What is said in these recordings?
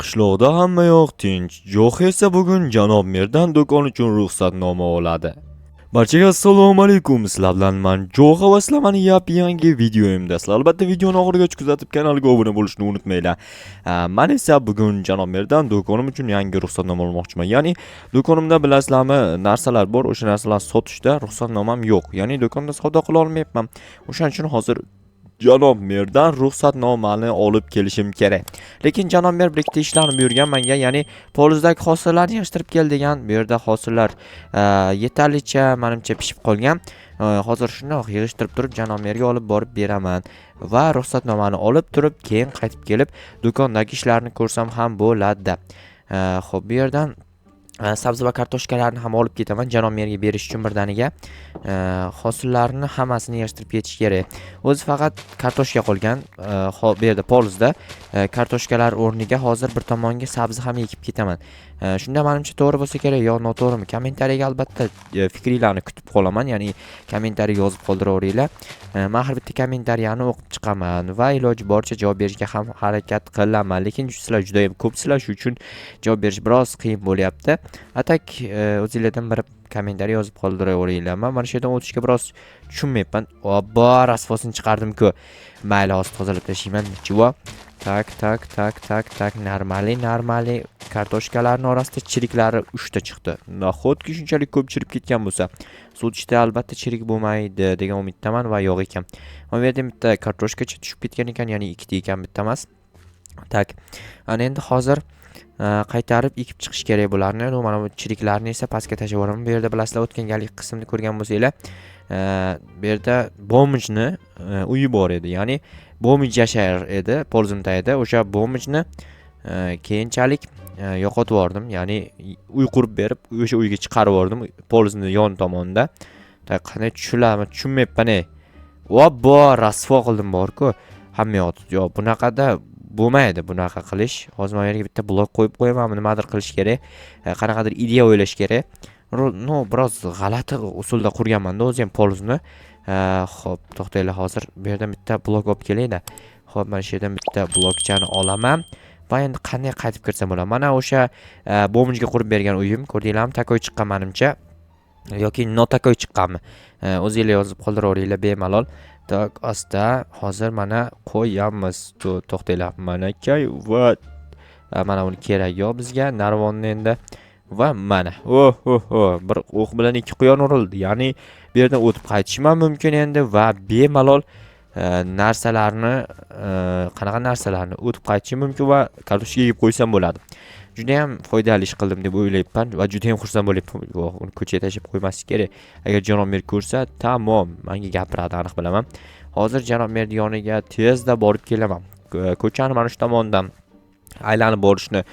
Qishloqda hammayoq tinch. Jo'x esa bugun janob merdan do'kon uchun ruxsatnoma oladi. Barchaga assalomu alaykum. Sizlar bilan man Jo'xa va sizlar mani yap-yangi videoyimda. Sizlar albatta videoni oxirigacha kuzatib, kanalga obuna bo'lishni unutmanglar. Man esa bugun janob merdan do'konim uchun yangi ruxsatnoma olmoqchiman. Ya'ni do'konimda, bilasizlarmi, narsalar bor, o'sha narsalarni sotishda ruxsatnomam yo'q. Ya'ni do'konda savdo qila olmayapman. O'shaning uchun hozir janob merdan ruxsatnomani olib kelishim kerak. Lekin janob mer bir ikkita ishlarni buyurgan menga, ya'ni polizdagi hosillarni yig'ishtirib kel degan. Bu yerda hosillar yetarlicha, manimcha, pishib qolgan. Hozir shundoq yig'ishtirib turib, janob merga olib borib beraman va ruxsatnomani olib turib, keyin qaytib kelib do'kondagi ishlarni ko'rsam ham bo'ladi. Xo'p, bu yerdan sabzi va kartoshkalarni ham olib ketaman janob merga berish uchun birdaniga. Hosillarni hammasini yig'ishtirib ketish kerak. O'zi faqat kartoshka qolgan. Bu yerda polizda kartoshkalar o'rniga hozir bir tomonga sabzi ham ekib ketaman. Shunda manimcha to'g'ri bo'lsa kerak yo noto'g'rimi? Kommentariyaga albatta fikringlarni kutib qolaman, ya'ni kommentariy yozib qoldiraveringlar. Man har bitta kommentariyani o'qib chiqaman va iloji boricha javob berishga ham harakat qilaman. Lekin sizlar juda ham ko'psizlar, shu uchun javob berish biroz qiyin bo'lyapti. А так o'zinglardan bir kommentariy yozib qoldiraveringlar. Man mana shu yerdan o'tishga biroz tushunmayapman. Obbo, rasvosini chiqardim-ku. Mayli, hozir tozalab tashlayman. Ничего. Так, так, так, так, так, нормальный, нормальный. Kartoshkalarning orasida chiriklari 3 ta chiqdi. Nahotki shunchalik ko'p chirib ketgan bo'lsa? Sotishda albatta chirik bo'lmaydi degan umiddaman va yo'q ekan. Mana bu yerda bitta kartoshkacha tushib ketgan ekan, ya'ni ikkita ekan, bitta emas. Так. Ana endi hozir qaytarib ekib chiqish kerak bularni. Ну, mana bu chiriklarni esa pastga tashlab yuboraman. Bu yerda bilasizlar, o'tgan galgi qismni ko'rgan bo'lsanglar, bu yerda бомж ni uyi bor edi. Ya'ni бомж yashar edi polzim tagida. O'sha бомж ni keyinchalik yo'qotib yubordim. Ya'ni uy qurib berib, o'sha uyga chiqarib yubordim polizni yon tomonida. Так, qanday tushilaman, tushunmayapman ey. Obbo, rasvo qildim borku. Hamma yoq, yo'q, bunaqada bo'lmaydi bunaqa qilish. Hozir mana yerga bitta blok qo'yib qo'yamanmi, nimadir qilish kerak. Qanaqadir ideya o'ylash kerak. Ну, biroz g'alati usulda qurganman-da o'zi ham polizni. Xo'p, to'xtanglar, hozir bu yerdan bitta blok olib kelayda. Xo'p, mana shu yerdan bitta blokchani olaman. Va endi qanday qaytib kirsam bo'ladi? Mana o'sha бомж ga qurib bergan uyim, ko'rdinglarmi? Такой chiqqan manimcha. Yoki не такой chiqqanmi? O'zinglar yozib qoldiraveringlar bemalol. Так, asta hozir mana qo'yamiz. To'xtanglar. Manakay va mana uni keragi yo'q bizga. Narvonni endi va mana. Oh, oh, oh, bir o'q bilan ikki quyon urildi. Ya'ni bu yerdan o'tib qaytishim ham mumkin endi va bemalol narsalarni, qanaqa narsalarni o'tib qaytishim mumkin va kartoshka yeb qo'ysam bo'ladi. Juda ham foydali ish qildim deb o'ylayapman va juda ham xursand bo'lyapman. Yo'q, uni ko'chaga tashlab qo'ymaslik kerak. Agar janob mer ko'rsa, tamom, menga gapiradi, aniq bilaman. Hozir janob merni yoniga tezda borib kelaman. Ko'chani mana shu tomonidan aylanib borishni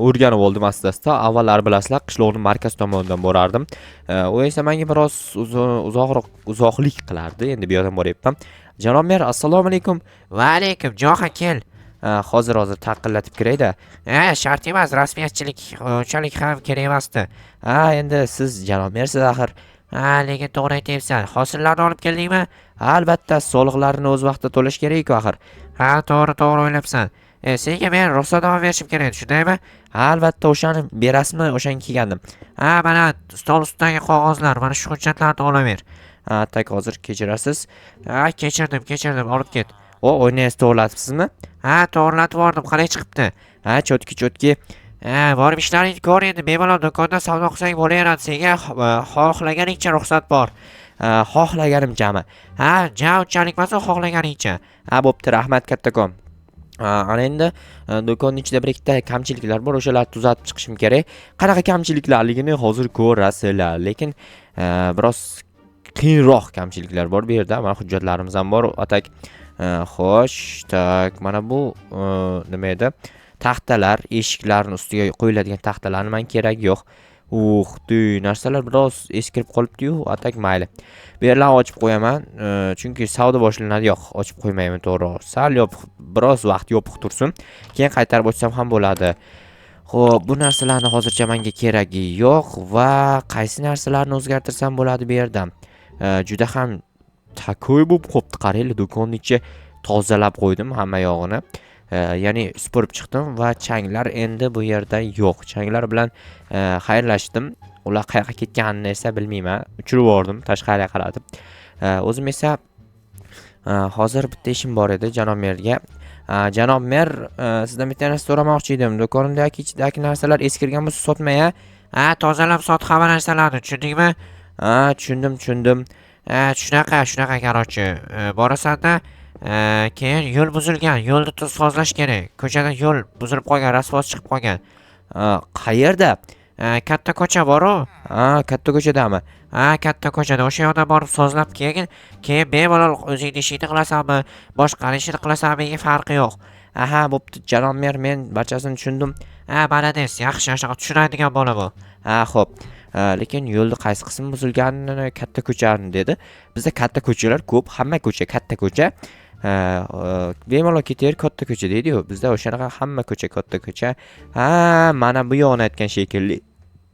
o'rganib oldim asta-asta. Avvallari, bilasizlar, qishloqning markaz tomonidan borardim. U esa menga biroz uzun, uzoqroq uzoqlik qilardi. Endi bu yoqdan boryapman. Janob mer, assalomu alaykum. Va alaykum, Jo'xa, kel. Hozir taqillatib kirayda. Ha, shart emas, rasmiyatchilik unchalik ham kerak emasdi. Ha, endi siz janob mersiz axir. Ha, lekin to'g'ri aytyapsan. Hosillarni olib keldingmi? Ha, albatta, soliqlarni o'z vaqtida to'lash kerak-ku axir. Ha, to'g'ri, to'g'ri o'ylabsan. E, senga men ruxsatnoma berishim kerak, shundaymi? Ha, albatta, o'shani berasizmi? O'shanga kelgandim. Ha, mana stol ustidagi qog'ozlar, mana shu hujjatlarni olaver. Ha, так, hozir kechirasiz. Ha, kechirdim, kechirdim, olib ket. O, oynangizni to'g'rilatibsizmi? Ha, to'g'rilatib yubordim, qalay chiqibdi? Ha, чётки, чётки. Ha, borib ishlaringni ko'r endi, bemalol do'konda savdo qilsang bo'laveradi. Senga xohlaganingcha ruxsat bor. Ha, xohlaganimchami? Ha, ja unchalik emas, xohlaganingcha. Ha, bo'pti, rahmat kattakon. Ha, ana endi do'konning ichida bir ikkita kamchiliklar bor, o'shalarni tuzatib chiqishim kerak. Qanaqa kamchiliklarligini hozir ko'rasizlar, lekin biroz qiyinroq kamchiliklar bor bu yerda. Mana hujjatlarimiz ham bor. А так, xo'sh, так, mana bu nima edi? Taxtalar, eshiklarning ustiga qo'yiladigan taxtalarni man keragi yo'q. Ух ты, narsalar biroz eskirib qolibdi-yu, а так mayli. Bu yerlarni ochib qo'yaman, chunki savdo boshlanadi. Yo'q, ochib qo'ymayman, to'g'ri. Sal yopiq, biroz vaqt yopiq tursin. Keyin qaytarib ochsam ham bo'ladi. Xo'p, bu narsalarni hozircha menga keragi yo'q va qaysi narsalarni o'zgartirsam bo'ladi bu yerda? Juda ham такой bo'lib qolibdi, qaranglar, do'konni ichi tozalab qo'ydim hamma yog'ini. Ya'ni supurib chiqdim va changlar endi bu yerda yo'q. Changlar bilan xayrlashdim. Ular qayoqqa ketganini esa bilmayman. Uchirib yubordim tashqariga qaratib. O'zim esa hozir bitta ishim bor edi janob merga. Janob mer, sizdan bitta narsa so'ramoqchi edim. Do'konimdagi ichidagi narsalar eskirgan bo'lsa sotmay, a? Ha, tozalab sot hamma narsalarni, tushundingmi? Ha, tushundim, tushundim. Ha, shunaqa, shunaqa, короче. Borasan-da, keyin yo'l buzilgan, yo'lni sozlash kerak. Ko'chada yo'l buzilib qolgan, rasvosi chiqib qolgan. Qayerda? Katta ko'cha bor-u. Ha, katta ko'chadami? Ha, katta ko'chada o'sha yoqdan borib sozlab kelgin, keyin bemalol o'zingni ishingni qilasanmi, boshqani ishini qilasanmi, menga farqi yo'q. Aha, bo'pti, janob mer, men barchasini tushundim. Ha, молодец, yaxshi, shunaqa tushunadigan bola bu. Ha, xo'p. Lekin yo'lni qaysi qismi buzilganini, katta ko'chani dedi. Bizda katta ko'chalar ko'p, hamma ko'cha katta ko'cha. Bemalol ketaver, katta ko'cha deydi-yu. Bizda o'shanaqa hamma ko'cha katta ko'cha. Ha, mana bu yoqni aytgan shekilli.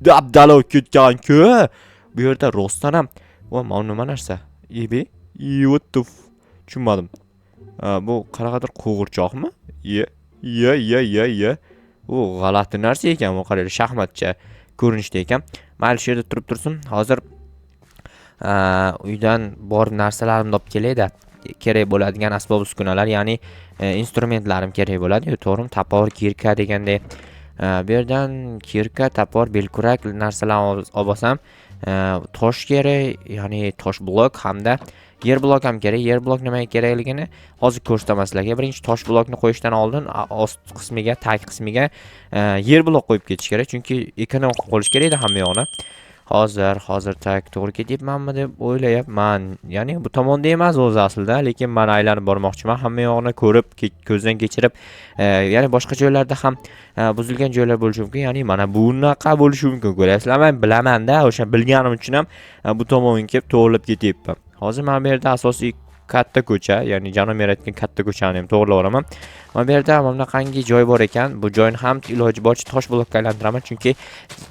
Dabdala ketgan-ku. Bu yerda rostdan ham, voy, mana nima narsa? Ebe, what the tushunmadim. Bu qanaqadir qo'g'irchoqmi? Ye, ye, ye, ye, ye. U g'alati narsa ekan, bu qaranglar, shaxmatcha ko'rinishda ekan. Mayli, shu yerda turib tursin. Hozir uydan borib narsalarimni olib kelay-da. Kerak bo'ladigan asbob uskunalar, ya'ni instrumentlarim kerak bo'ladi. To'g'rimi? Topor, кирка deganday. Bu yerdan кирка, topor, belkurak narsalarni olib olsam, tosh kerak, ya'ni tosh blok hamda yer blok ham kerak. Yer blok nimaga kerakligini hozir ko'rsataman sizlarga. Birinchi tosh blokni qo'yishdan oldin ost qismiga, tag qismiga yer blok qo'yib ketish kerak, chunki эконом qilib qo'yish kerak edi hamma yoqni. Hozir так to'g'ri ketyapmanmi deb o'ylayapman. Ya'ni bu tomonda emas o'zi aslida, lekin men aylanib bormoqchiman. Hamma yoqni ko'rib, ko'zdan kechirib, ya'ni boshqa joylarda ham buzilgan joylar bo'lishi mumkin. Ya'ni mana bunaqa bo'lishi mumkin. Ko'ryapsizlar, men bilaman-da, o'sha bilganim uchun ham bu tomonga kelib to'g'rilab ketyapman. Hozir mana bu yerda asosiy katta ko'cha, ya'ni janob mer aytgan katta ko'chani ham to'g'rilab yuboraman. Mana bu yerda mana bunaqangi joy bor ekan. Bu joyni ham iloji boricha tosh blokka aylantiraman, chunki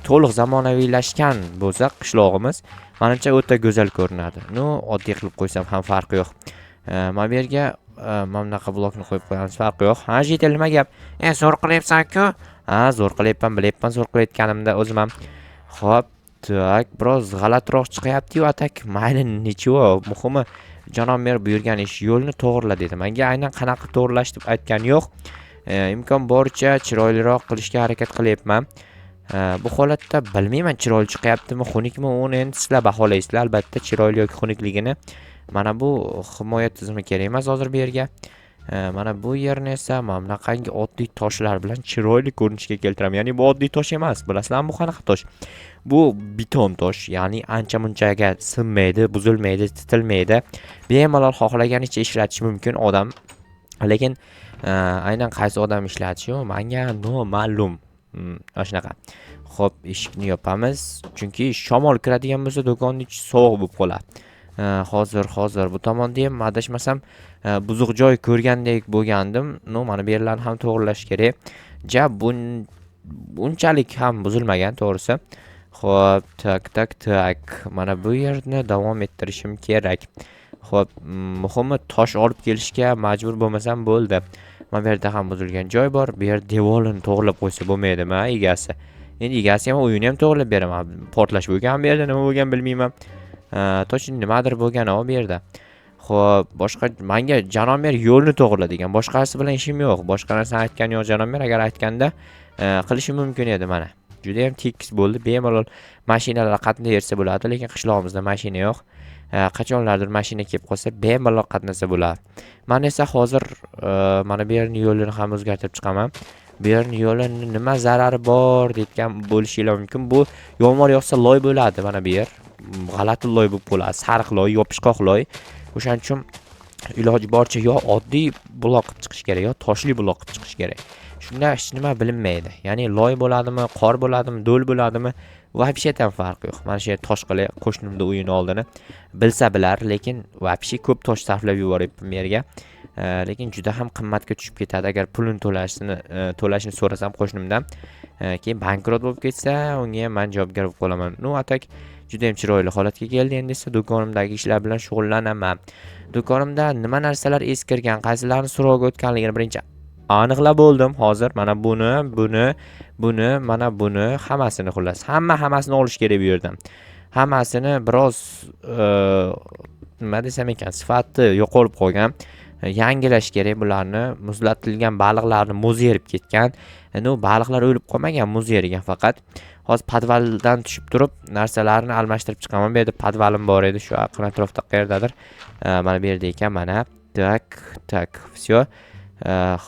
to'liq zamonaviylashgan bo'lsa qishlog'imiz manimcha o'ta go'zal ko'rinadi. Ну, oddiy qilib qo'ysam ham farqi yo'q. Mana bu yerga mana bunaqa blokni qo'yib qo'yamiz, farqi yo'q. Ha, житель, nima gap? Zo'r qilyapsan-ku. Ha, zo'r qilyapman, bilyapman zo'r qilayotganimda o'zim ham. Xo'p, так, biroz g'alatiroq chiqyapti-yu, а так, mayli, ничего, muhimi janob mer buyurgan ish, yo'lni to'g'rila dedi. Menga aynan qanaqa to'g'rilash deb aytgani yo'q. Imkon boricha chiroyliroq qilishga harakat qilyapman. Bu holatda bilmayman chiroyli chiqyaptimi, xunukmi, uni endi sizlar baholaysizlar albatta chiroyli yoki xunukligini. Mana bu himoya tizimi kerak emas hozir bu yerga. Mana bu yerni esa mana bunaqangi oddiy toshlar bilan chiroyli ko'rinishga keltiraman. Ya'ni bu oddiy tosh emas, bilasizlarmi bu qanaqa tosh? Bu beton tosh, ya'ni ancha munchaga sinmaydi, buzilmaydi, titilmaydi. Bemalol xohlaganicha ishlatish mumkin odam. Lekin aynan qaysi odam ishlatishi menga noma'lum. Mana shunaqa. Xo'p, eshikni yopamiz, chunki shamol kiradigan bo'lsa do'konning ichi sovuq bo'lib qoladi. Hozir bu tomonda ham adashmasam, buzuq joy ko'rgandek bo'lgandim. Ну, mana bu yerlarni ham to'g'rilash kerak. Ja bunchalik ham buzilmagan to'g'risi. Xo'p, так, так, так. Mana bu yerni davom ettirishim kerak. Xo'p, muhimi tosh olib kelishga majbur bo'lmasam bo'ldi. Mana bu yerda ham buzilgan joy bor. Bu yer devorini to'g'rilab qo'ysa bo'lmaydimi, egasi? Endi egasi ham uyini ham to'g'rilab beraman. Portlash bo'lgan bu yerda, nima bo'lgan bilmayman. Точно nimadir bo'lgan bu yerda. Xo'p, boshqa menga janob mer yo'lni to'g'rila degan. Boshqasi bilan ishim yo'q. Boshqa narsani aytgani yo'q janob mer. Agar aytganda, qilishi mumkin edi mana. Juda ham tekis bo'ldi. Bemalol mashinalar qatnayversa bo'ladi, lekin qishlog'imizda mashina yo'q. Qachonlardir mashina kelib qolsa, bemalol qatnasa bo'ladi. Men esa hozir mana bu yerning yo'lini ham o'zgartirib chiqaman. Bu yerning yo'lini nima zarari bor deyotgan bo'lishinglar mumkin. Bu yomg'ir yog'sa loy bo'ladi mana bu yer. G'alati loy bo'lib qoladi, sariq loy, yopishqoq loy. O'shaning uchun iloji boricha yo oddiy buloq qilib chiqish kerak, yo toshli buloq qilib chiqish kerak. Shunda hech nima bilinmaydi. Ya'ni loy bo'ladimi, qor bo'ladimi, do'l bo'ladimi, вообще ham farqi yo'q. Mana shu yer tosh qilay, qo'shnimni uyini oldini bilsa bilar, lekin вообще ko'p tosh sarflab yuboryapman bu yerga. Lekin juda ham qimmatga tushib ketadi agar pulini to'lashni so'rasam qo'shnimdan. Keyin bankrot bo'lib ketsa, unga ham men javobgar bo'lib qolaman. Ну, а так juda ham chiroyli holatga keldi. Endi esa do'konimdagi ishlar bilan shug'ullanaman. Do'konimda nima narsalar eskirgan, qaysilarini so'rovga o'tganligini birinchi Aniqlab bo'ldim hozir. Mana buni, buni, buni, mana buni, hammasini xullas. Hammasini olish kerak bu yerdan. Hammasini biroz nima desam ekan, sifati yo'qolib qolgan. Yangilash kerak bularni. Muzlatilgan baliqlarni muz erib ketgan. Endi u baliqlar o'lib qolmagan, muz erigan faqat. Hozir podvaldan tushib turib narsalarni almashtirib chiqaman. Bu yerda podvalim bor edi, shu yaqin atrofda qayerdadir. Mana bu yerda ekan, mana. Так, так, всё.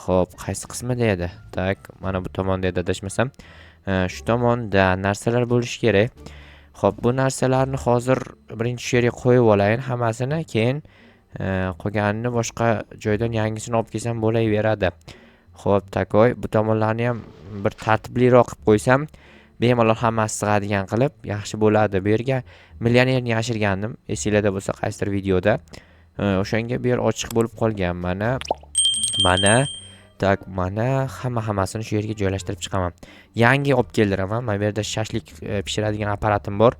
Xo'p, qaysi qismida edi? Так, mana bu tomonda edi adashmasam. Shu tomonda narsalar bo'lishi kerak. Xo'p, bu narsalarni hozir birinchi shu yerga qo'yib olayin hammasini, keyin qolganini boshqa joydan yangisini olib kelsam bo'laveradi. Xo'p, такой bu tomonlarni ham bir tartibliroq qilib qo'ysam, bemalol hammasi sig'adigan qilib yaxshi bo'ladi. Bu yerga millionerni yashirgandim, esinglarda bo'lsa qaysidir videoda. O'shanga bu yer ochiq bo'lib qolgan. Mana, mana, так, mana hammasini shu yerga joylashtirib chiqaman. Yangi olib keldiraman. Mana bu yerda shashlik pishiradigan apparatim bor.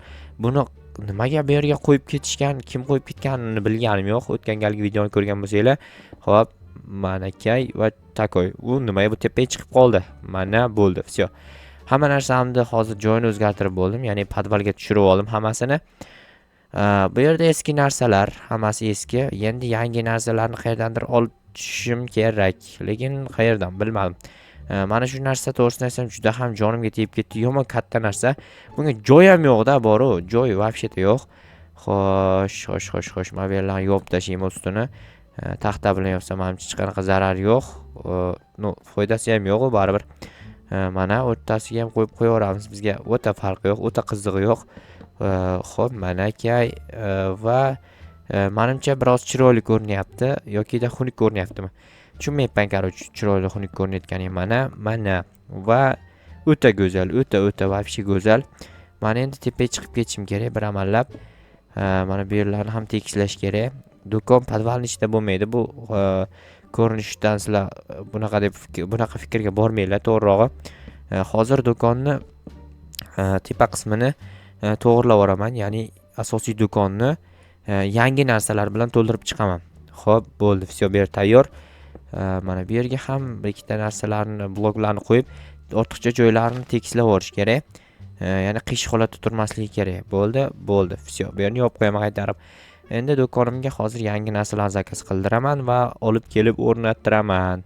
Buni nimaga bu yerga qo'yib ketishgan, kim qo'yib ketganini bilganim yo'q. O'tgan galgi videoni ko'rgan bo'lsanglar. Xo'p, manakay va такой. U nimaga bu tepaga chiqib qoldi? Mana bo'ldi, всё. Hamma narsamni hozir joyini o'zgartirib bo'ldim, ya'ni podvalga tushirib oldim hammasini. Bu yerda eski narsalar, hammasi eski. Endi yangi narsalarni qayerdandir olib tushishim kerak, lekin qayerdan bilmadim. Mana shu narsa to'g'risini aytsam juda ham jonimga tegib ketdi. Yomon katta narsa. Bunga joy ham yo'q-da, boru. Joy вообще-то yo'q. Xo'sh, xo'sh, xo'sh, xo'sh, mana bu yerlarni yopib tashlayman ustini. Taxta bilan yopsam manimcha hech qanaqa zarari yo'q. Ну, foydasi ham yo'q u baribir. Mana o'rtasiga ham qo'yib qo'yaveramiz. Bizga o'ta farqi yo'q, o'ta qizig'i yo'q. Xo'p, manakay va manimcha biroz chiroyli ko'rinyapti yokida xunuk ko'rinyaptimi? Tushunmayapman, короче, chiroyli xunuk ko'rinayotgani. Mana, mana va o'ta go'zal, o'ta o'ta вообще go'zal. Mana endi tepaga chiqib ketishim kerak bir amallab. Mana bu yerlarni ham tekislash kerak. Do'kon podvalni ichida bo'lmaydi. Bu ko'rinishdan sizlar bunaqa deb bunaqa fikrga bormanglar, to'g'rirog'i. Hozir do'konni tepa qismini to'g'irlab yuboraman, ya'ni asosiy do'konni yangi narsalar bilan to'ldirib chiqaman. Xo'p, bo'ldi, всё, bu yer tayyor. Mana bu yerga ham bir ikkita narsalarni, bloklarni qo'yib, ortiqcha joylarini tekislab yuborish kerak. Ya'ni qiyshiq holatda turmasligi kerak. Bo'ldi, bo'ldi, всё. Bu yerni yopib qo'yaman qaytarib. Endi do'konimga hozir yangi narsalarni заказ qildiraman va olib kelib o'rnattiraman.